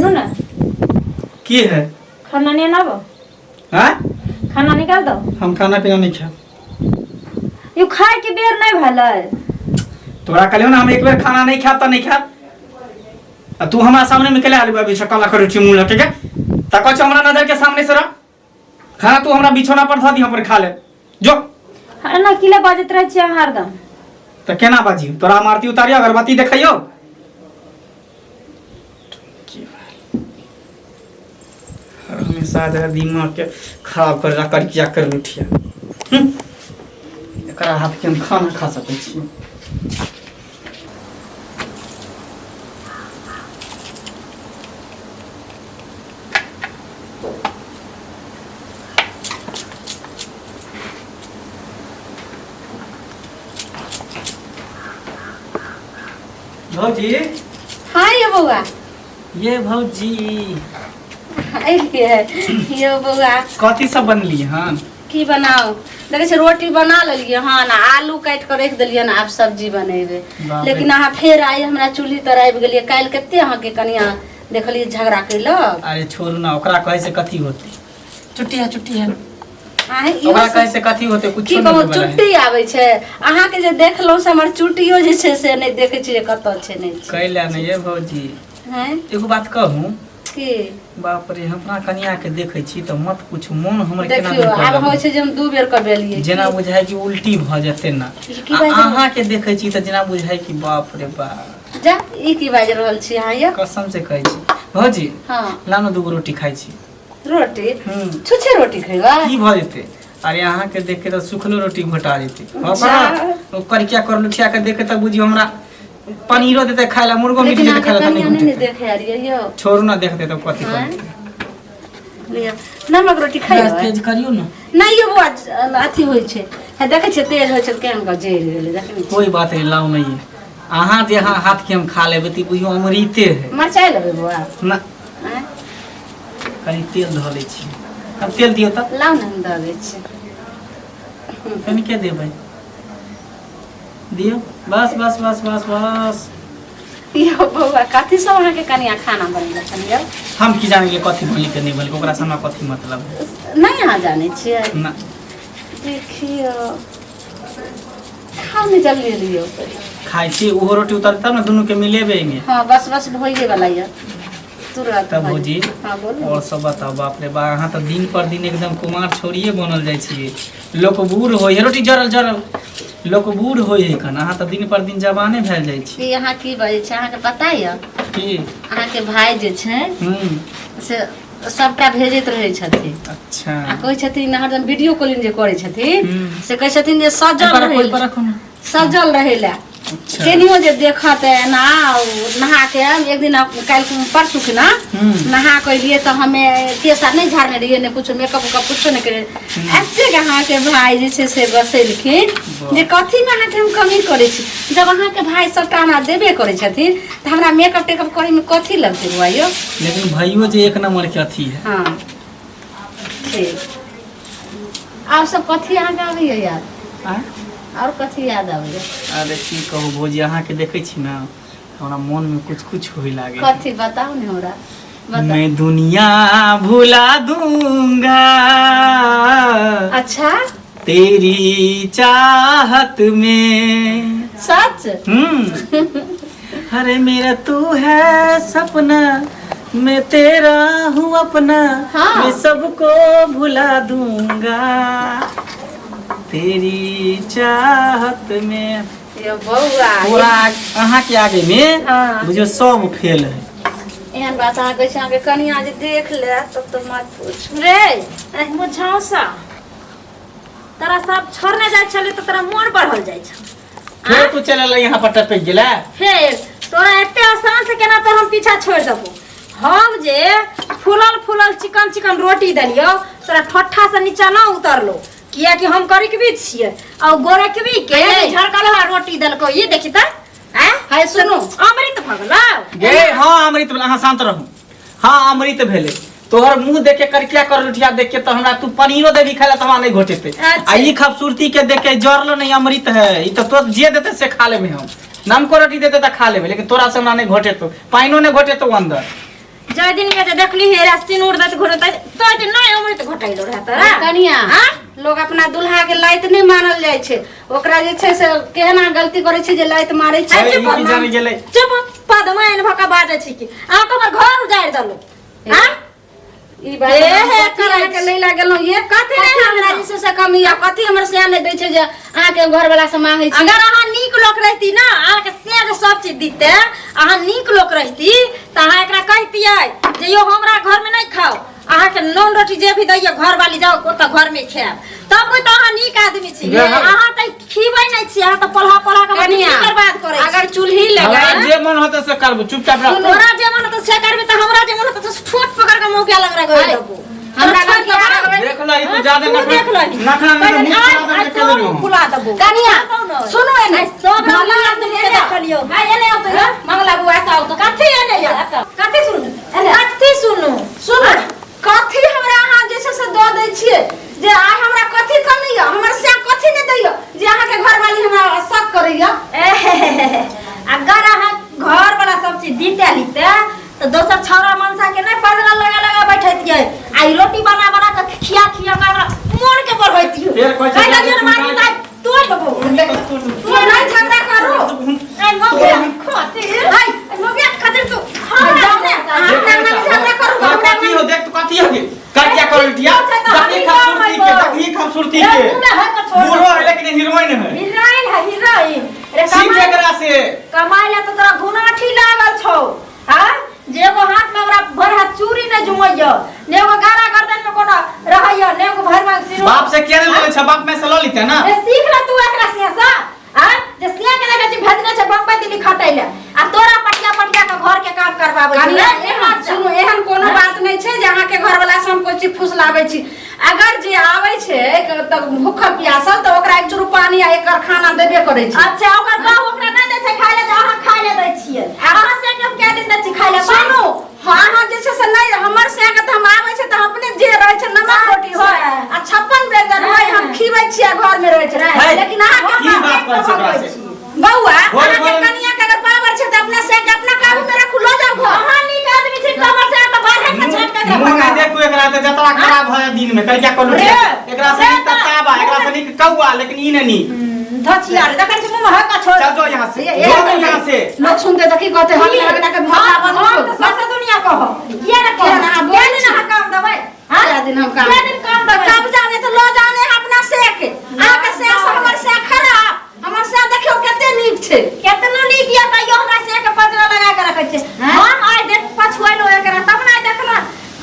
सुनू ने। की है? खाना नहीं आनाबो? हाँ। खाना निकाल दो। हम खाना पीना नहीं खाएब। You खाए के बेर नहीं भेलै। तोरा कहलियौ ने हम एक बेर खाना नहीं खाएब तऽ नहीं खाएब, आ तू हमरा सामने में केला आलू अभी सकला करू छी मुंह लटके के त कहै छौ हमरा नजर के सामने से रह। खाना तू हमरा बिछौना पर धऽ दी, हम पर खा ले जो। एना किला बाजैत रहै छियै अहाँ हरदम? तऽ केना बाजी? तोरा हम आरती उतारियो, अगरबत्ती देखैयो। हमेशा जे दिमाग के खराब कर कर किया कर उठिया। एकरा हाथ के हम खाना खा सकै छी? भौजी। हाँ ये बौआ। ये भौजी। अलियै यो बौआ। कथी सब बनली हन? की बनाउ, देखै छियै रोटी बना लेलियै हन, आ आलू काटि कऽ राखि देलियै हन, आब सब्जी बनेबै। बाप रे। लेकिन अहाँ फेर आइ हमरा चूल्ही तर आबि गेलियै। काल्हि कते अहाँके कनिया देखलियै झगड़ा कयलक। अरे छोड़ू ना, ओकरा कहै से कथी होतै? चुट्टी है, चुट्टी है। अहीं इहो ओकरा कहै से कथी होतै? की कुछो कहू नहीं होबे। चुट्टी आबै छै अहाँके जे देखलहुँ से हमर चुट्टियो जे छै से नहि देखै छियै जे कतऽ छै नहि छै। कैला नहीं ये भौजी। हैं? एगो बात कहूँ? की? बाप रे, हमरा कनिया के देखै छी तऽ मत पूछू, मोन हमर केना देखियौ दिन आब करऽ होइ छै जे हम दू बेर कऽ बेलियै। जेना बुझाय कि उल्टी भऽ जेतै ना। ई की आ बाजि रहल? अहाँ के देखै छी तऽ जेना बुझाय कि बाप रे बाप। जा, ई की बाजि रहल छी अहाँ यौ? कसम से कहै छी भौजी। हँ। ला ने दूगो रोटी खाइ छी। रोटी? हम्म। छुछे रोटी खैबै? की भऽ जेतै? अरे अहाँ के देख के तऽ सुखलो रोटी घोटा जेतै। जा। ओ करिया कर लुठिया के देख के तऽ बुझियौ हमरा पनीरो देतै खाय ला, मुर्गो मीट लेकिन देतै खाय अहाँके ला तऽ कनिया नहि नहि ने घोटेतै। देखै आर यौ। छोड़ू ना, देखतै तऽ कथी आँय? करतै? लिअ, नमक रोटी गैस खैबै? तेज करियौ ने। नहि यौ बौआ, अथी होइ छै, हे देखै छियै तेज होइ छै तऽ केहन कऽ जरि गेलै, देखै नहि छियै? कोई बात नहीं, लाओ नहीं है। अहाँ जे अहाँ हाथ के हम खा लेबै तऽ बुझियौ अमृते है। मरचाइ लेबै बौआ? ना। आँय? कनि तेल धऽ लै छी हम। तेल दियौ तऽ। लाउ ने, हम दऽ दै छी। कनि के देबै, दियौ, बस बस बस बस बस। यौ बौआ, कथी सब अहाँके कनिया खाना बनेलक हन यौ? हम की जानिए कथी बनलै के नहि बनलै, ओकरा से हमरा कथी मतलब है? नहि अहाँ जानै छियै? ना। देखियौ, खाउ ने जल्दी लियौ। खाइ छी, ओहो रोटी उतर तब ने दुनू के मिलेबै एहिमे। हँ, बस बस, भइए वाला यऽ तुरंत। तब भऽ भौजी, जायत। हँ, बोलू। और सब बताओ। बाप रे बा, अहाँ तऽ दिन पर दिन एकदम कुमार छोड़िए बनल जाइ छियै। लोक बूढ़ होइ है, रोटी जरल जरल, लोक बूढ़ होइ है कन, अहाँ तऽ दिन पर दिन जवाने भेल जाइ छी। ई अहाँ की बजै छी? अहाँके पता यऽ की? अहाँके भाय जे छै से सबटा भेजैत रहै छथिन। अच्छा। आ कहै छथिन हरदम वीडियो कॉलिंग जे करै छथिन हम्म। से कहै छथिन जे सजल पर रहै पर रखो ना। सजल रहै लए। अच्छा। केनियो जे देखत एना नहा के एक दिन, काल्हि परसू के ना नहा के एलियै तऽ हमे केस आर नहि झाड़ने रहियै, नहि कुछो मेकअप उकअप कुछो नहि करियै। एतेक अहाँके भाय जे छै से बसेलखिन जे कथीमे अहाँके हम कमी करै छी? जब अहाँके भाय सबटा हमरा देबे करै छथिन तऽ हमरा मेकअप टेकअप करैमे कथी लगतै बौआ यौ? लेकिन भाइयो जे एक नंबर के अथी है। हँ, ठीक। आओर सब कथी अहाँके आबैए याद? आँय? आओर कथी याद आबैए? अरे की कहू भौजी, अहाँके देखै छी ने, हमरा मन में कुछ कुछ होय लागे। कथी बताउ ने हमरा, बताउ। मैं दुनिया भुला दूंगा। अच्छा। तेरी चाहत में। सच? अरे मेरा तू है सपना, मैं तेरा हूँ अपना। हाँ। मैं सबको भुला दूंगा तेरी चाहत में। यो बौआ। पूरा अहाँ के आगे में हाँ। बुझियौ सब फेल है। एहन बात अहाँ कहै छी, अहाँके कनिया जे देख ले तब तऽ मत पूछ। रे मुझौसा, तोरा सब छोड़ने जाइ छलै तऽ तोरा मोन बढ़ल जाइ छौ। फेर तू चल अलै यहाँ पर टपक गेलै। फेर तोरा एते आसान से केना तो हम पीछा छोड़ देबो? हम जे फूलल फूलल चिकन चिकन रोटी देलियो, तोरा ठट्ठा से नीचा ना उतरलो, कियाकि हम करिकबी छियै आ ओ गोरकबी के हे। झरकल हुआ रोटी देलको, ये देखी त आँ? हाय, सुनू। अमृत भऽ गेलौ। गे हाँ, अमृत भेलै। अहाँ शांत रहू। हाँ, अमृत भेलै। तोहर मुंह देख के, करकिया कर लुठिया देख के तो हमरा तू पनीरो देबी खाय ला तो हमरा नहीं घोटेते। अच्छा। आ ई खूबसूरती के देख के जरलो नहीं, अमृत है ई तो। तो जे देते से खा लेबे हम। नमको रोटी देते तो खा लेबे, लेकिन तोरा से हमरा नहीं घोटेतो, पानियो नहीं घोटेतो अंदर। जाहि दिन में जे देखली हे रा सिनूर दैत घोरैत तो जे नहि अमृत घोटैलो रहत रा कनिया हाँ? लोग अपना दुल्हा के लाइत नहि मानल जाइ छै ओकरा जे छै से केहना गलती करै छै जे लाइत मारै छै अरे, ई की जाने गेलै चुप पदमा एन भका बाजै छी कि अहाँ के हमर घर उजाड़ि देलहुँ हाँ ई बात हे, हम हे, कथी करै अहाँके लै लए गेलहुँ ये कथी नहि हमरा जे छै से कमी आ कथी हमर सिया नहि दै छै जे अहाँके घरवला से मांगै छी अगर अहाँ नीक लोक रहती ना अहाँके से जे सब चीज दिते अहाँ नीक लोक रहती तऽ अहाँ एकरा कहितियै जे यौ हमरा घरमे नहि खाउ अहाँके नून रोटी जे भी दैया घर वाली जाओ ओतऽ घरमे खायब तब कोई तऽ अहाँ नीक आदमी छी अहाँ तऽ खीबै नहि छी अहाँ तऽ पढ़ा पढ़ा कऽ कनिया जिंदगी बर्बाद करै छी अगर चूल्ही हमरा लगै जे मन होतै से करबू चुपचाप रह तोरा जे मन होतौ से करबी तऽ हमरा जे मन होतौ से ठोट पकड़ के मुँह के लग रहा अरे, देबो हमरा लग के आबै। देख लही तू ज्यादा तू देख लही नखरा नहि तऽ मुँह फुला देबे के देलहुँ। फुला देबो कनिया सुनू एने सब रंग आदमी के देखलियौ हाय एने आउ तऽ मंगला बुआ एतऽ आउ तऽ कथी एने यौ कथी सुनू कथी सुनू सुनू कथी हमरा अहाँ जे छै से दऽ दै छियै जे आइ हमरा कथी कमी यऽ हमर से कथी नहि दैय जे अहाँके घरवाली हमरा शक करैया अगर अहाँ घर वाला सब चीज दीते लीते तऽ दोसर छौड़ा मनसा के नहि पजरा लगा लगा बैठैतियै आ ई रोटी बना बना के खिया खिया के हमरा मोन के बढ़ैतियै फेर कहै छै कहि देलियै ने मारी दाइ तोड़ देबो तू नहि झगड़ा करू आइ मौगिया खातिर हाय मौगिया खातिर तू जाओ ने अहाँ अपना अंगना में झगड़ा करू तोरा हमरा कथी हो देख तो कथी हो गेल कर क्या कर लिया देखी खूबसूरती के देखी खूबसूरती के मुँह में है का छोड़ बूढ़ो है लेकिन हीरोइन है हीरोइन है हीरोइन रे सीख कमाई एकरा से कमाई ला तो तोरा घुनाठी लागल छौ आ जे एगो हाथ में हमरा भर हाथ चूड़ी नहीं जुमैय ने एगो गारा गर्दन में कोनो रहैय ने एगो भर मांग सिर बाप से किया नहीं लेले छ बाप में से ल लेते ना ए सीख ले तू एकरा से सा आ जे सिया के देखै छी भेजने छै बम्बई दिल्ली खटै ले आ तोरा पटिया पटिया के घर के काम करवाबै छै कनिया ने एहन सुनू एहन कोनो बात नहि छै जे अहाँके घरवला से हम कोइ चीज फुसलाबै छी अगर जे आबै छै तऽ भूखल प्यासल तऽ ओकरा एक चूरू पानी आ एकर खाना देबे करै छै अच्छा ओकर बाप ओकरा नहि दै छै खाय ले जे अहाँ खाय ले दै छियै अहाँ से के हम कै दिन दै छी खाय ले सुनू अहाँ जे छै से नहि हमर से के तऽ हम आबै छै तऽ अपने जे रहै छै नमक रोटी होय आ 56 व्यंजन होय हम खीबै छियै घर में रहै छै है, लेकिन अहाँके की बात करै छै ओकरा से बौआ बोल, अहाँके बोल। कनिया के अगर पावर छै तऽ अपना से के अपना काबू में रखू लऽ जाउ घर अहाँ नीक आदमी छी तऽ हमर से तऽ बाहर से छाट के एकरा मुंह नहीं भगाउ। देखू एकरा तऽ जतरा खराब भऽ जाय दिन में करिया कलू रे, एकरा से रे नीक तऽ- तत्ताबा एकरा से नीक कौआ लेकिन ई नहीं नीक धचिया रे देखै छी मुँह में हक्का छोड़ चल जाओ यहाँ से ये- जाओ यहाँ से लोग सुनते तऽ की कहते हम लगना के मजा हम बंद तऽ सबसे दुनिया कहब किया ने किया ने कहब अहाँ कै बोलै दिन छी? अहाँ काम देबै हाँ? कै दिन हम काम कै दिन काम देबै कब जाने तऽ लऽ जाने अपना से के अहाँके से से हमर से खराब हमर से देखियौ कते नीक छै केतना नीक या तैयो हमरा से के पजरा लगा के रखै छै हाँ? हम आइ देख पछुआइलो एकरा तब ने आइ देखला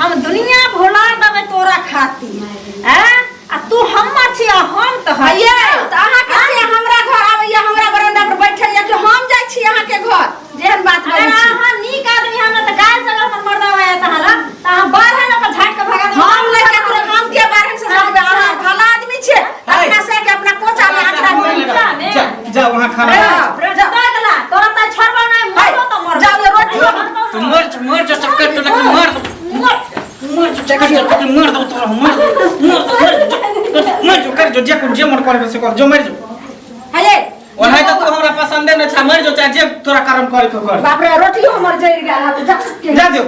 हम दुनिया भुला देबै तोरा खातिर हैं आ तू हमर छी आ हम तऽ आ ये तऽ अहाँके से हमरा घर आबैया हमरा बरंडा पर बैठैया कि हम जाइ छी अहाँके घर जेहन बात अगर करै छी अहाँ नीक आदमी हमरा तऽ गाल से अगर हमर मर्दा आया तऽ हमरा तऽ अहाँ बाहर लऽ कऽ झाड़ि कऽ भगा देबै हम नहि केकरो हम के बारे से जानबै अहाँ भला आदमी छियै अपना से के अपना कोचा में आचरा में जा जा वहाँ खाना बना। रे जा तोरा तऽ छोड़बौ नहि मरबौ तऽ मरबौ जाओ ये रोटी तू मर जा, मर जा चक्कर तो लेकिन मर मर मर जा चक्कर तो लेकिन मर दो तोरा मर मर मर मर जो कर जो जे जे मन करे से कर जो मर जो हये ओनाहि तऽ तू हमरा पसंदे नहि छा मर जो चाहे जे तोरा कर्म करे के कर बाप रे रोटियो हमर जरि गेल हत जा जा दियो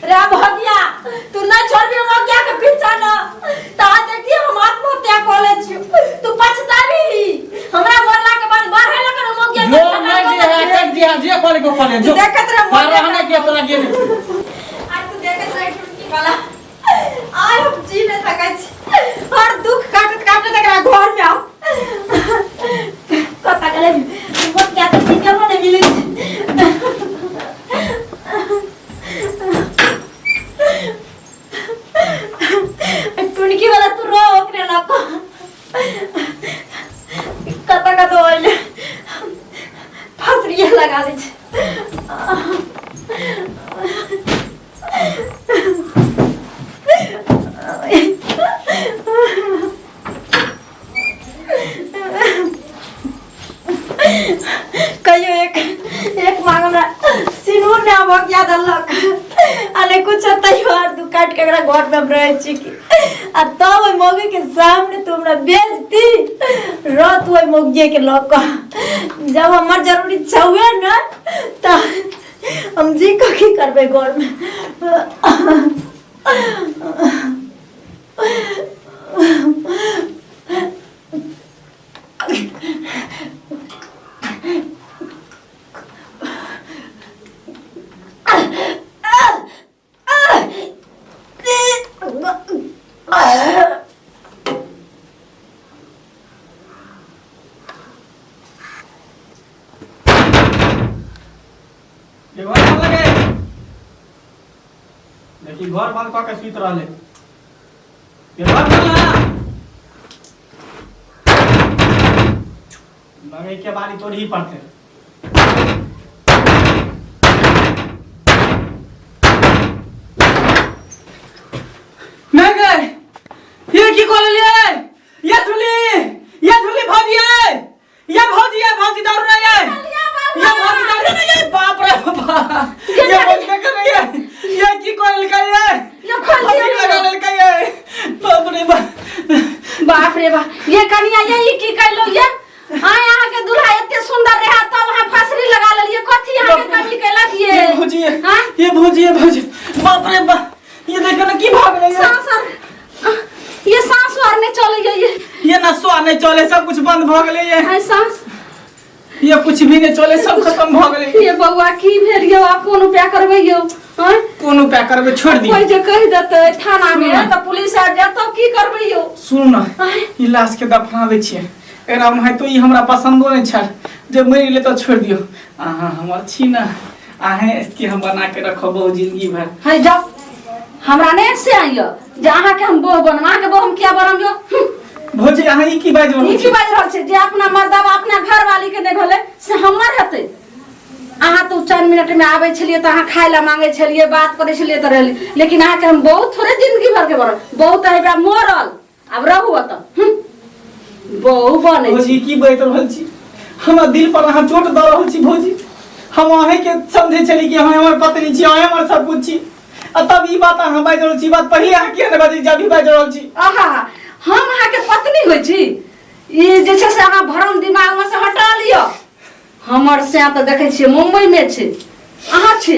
रे भगिया तू नहीं छोड़बी मगिया के पीछा ना ता देखी हम आत्महत्या कर ले छी तू पछताबी हमरा मरला के बाद बढ़े लगन मगिया जो मर जे है कर दिया जे करे को करे जो देखत रह पर रहने के तोरा गेल आज तू देखत रह टुटकी वाला आइ हम जी नहीं सकै छी हर दुख काटत काटत एकरा घर में आओ कता गेलै मगिया के जीते नहीं मिलै टुनकी वाला तू रो ओकरे लको कतऽ कतऽ ओइले फसरिये लगा दै छै कहियो एक एक मांग हमरा सिनूर ने आबक याद अलक आ नहि कुछ तैयो आर दू काट के एकरा घर में हम रहै छी की आ तब ओहि मौगी के सामने तू हमरा बेजती रह तू ओहि मौगिए के लऽ कऽ जब हमर जरूरी छौए ने तऽ हम जी कऽ की करबै घरमे? ये घर बंद लगे, देखी घर बंद कऽ के सुति रहले। ये घर बंद ला लगे के बारी तोड़ ही पड़ते। नहीं गए, ये की कॉल लिए? ये झुली, ये झुली, भौजी आए, ये भौजी, ये भौजी दारू नहीं है, ये भौजी दारू नहीं है। बाप रे बाप, ये भौजी क्या कर रही है? ये की कॉल का ये ये खोल दिया। फांसी लगा लड़का ये, बाप रे बाप। बाप रे बाप, ये कनिया, ये ई की कैलो ये? हाँ, यहाँ के दूल्हा एते सुंदर रहे तब अहाँ फांसरी लगा लेलिए। कथी यहाँ के कमी कैलक ये? ये भौजी, ये हाँ? ये भौजी, ये भौजी, बाप रे बाप, ये देखो ना की भाग रही है। साँस आर ये साँस आर नहीं चले ये। ये नसवा नहीं चले, सब कुछ बंद भ गेलै ये। हाँ, साँस ये कुछ भी नहीं चले, सब खत्म भ गेलै। ये बौआ, की भेल यौ? आब कोन उपाय करबै यौ? हाँ? कोन उपाय करबै? छोड़ दियौ। कोई जे कहि देतै थाना सुनू मे ना। तऽ पुलिस आबि जायत, तब की करबै यौ? सुनू ना। आँय? ई लाश के दफना दै छियै एकरा। ओनाहितो ई हमरा पसन्दो नहि छल। जे मरि गेलै तऽ छोड़ि दियौ। अहाँ हमर छी ने, अहें के हम बना के रखब बहुत जिंदगी भर। है जाओ, हमरा नहि से आइयो जे अहाँके हम बोह बनब। अहाँके बोह हम किया बनब यौ? भौजी, अहाँ ई की बाजि रहल ई की छी? बाजि रहल छै? जे अपना मर्दाबा अपना घरवाली के नहि भेलै से हमर हेतै? अहाँ तऽ 4 मिनट में आबै छलियै तऽ अहाँ खाय लए मांगै छलियै, बात करै छलियै तऽ रहली, लेकिन अहाँके हम बहुत थोड़े जिंदगी भर के बनब। बहुत हेबा मरल, आब रहू ओतऽ। बहु बनै छी। भौजी, की बाजि रहल छी? हमरा दिल पर अहाँ चोट दऽ रहल छी। भौजी, हम अहींके समझै छली कि अहाँ हमर पत्नी छी, अहाँ हमर सब कुछ छी, आ तब ई बात अहाँ बाजि रहल छी। ई बात पहिले अहाँ किया नहि बाजै छी, अभी बाजि रहल छी? आहा, हम अहाँके पत्नी होइ छी, ई जे छै से अहाँ भरम दिमागमे से हटा लिअ। हमर सैं तऽ देखै छियै मुम्बई मे छै, अहाँ छी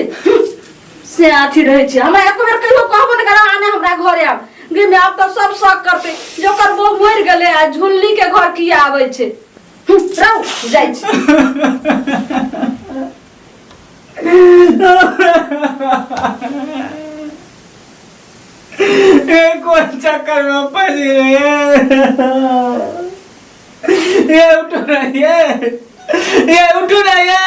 से अथी रहै छै। हमरा एको बेर कहियो कहबो नहि करब, अहाँ नहि हमरा घरे आब गे। माय, आब तऽ सब शक करतै जे ओकर बहू मरि गेलै आ झुल्ली के घर किया आबै छै। रहू, जाइ छी। ए कोन चक्कर में फंस गेलै ये? उठो ना ये, उठो ना ये।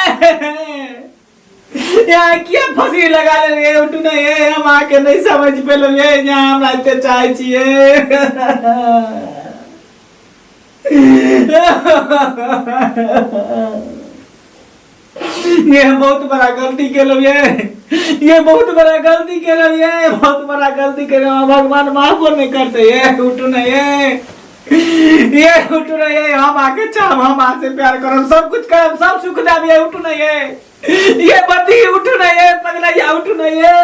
यहाँ किया फंसी लगा ले ये? उठू ना ये, हम आके नहीं समझ पेलो ये। यहाँ हमरा एते चाहे छियै। ये बहुत बड़ा गलती केलहुँ ये बहुत बड़ा गलती केलहुँ ये, बहुत बड़ा गलती केलहुँ। भगवान माफो नहीं करते ये। उठू ना ये, उठू ना ये। हम आके चाहब, हम आसे प्यार करब, सब कुछ करब, सब सुख देब ये। उठू ना ये बती, उठू ना ये पगला, ये उठू ना ये।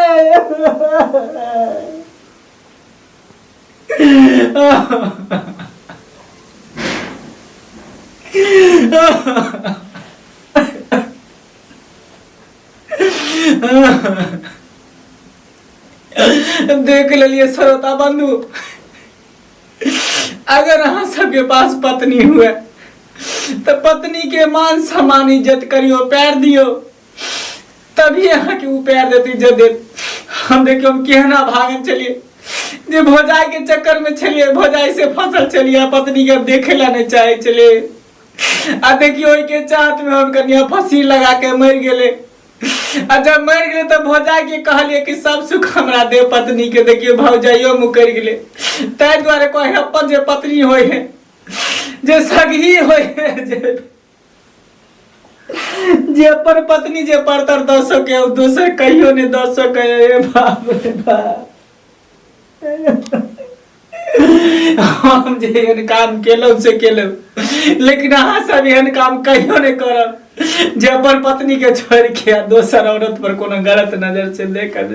देख लेलिए श्रोता बंधु, अगर अहाँ सबके पास पत्नी हुए तो पत्नी के मान सम्मान इज्जत करियो, पैर दियो, तभी अहाँ के ऊ पैर देत, इज्जत देत। हम देखियो, हम केहना भागन चलिए जे भौजाई के चक्कर में छलिए, भौजाई से फसल छलिए, पत्नी के देखे ला नहीं चाहे छलिए, आ देखियो ओहि के चाहत में हम कनिया फंसी लगा के मरि गेले। आ जब मरि गेलै तऽ भौजाई के कहलिए कि सब सुख हमरा दे पत्नी के। देखियो भौजाइयो मुकरि गेलै। ताहि दुआरे कहे अपन जे पत्नी होइ है, जे सगही होइ है, जे अपन पत्नी जे परतर दऽ सके, ओ दोसर कहियो नहि दऽ सके। हे बाप रे बाप, हम जे एहन काम केलहुँ से केलहुँ, लेकिन अहाँ सब एहन काम कहियो नहि करब जे अपन पत्नी के छोड़ि के आ दोसर औरत पर कोनो गलत नजर से देखत।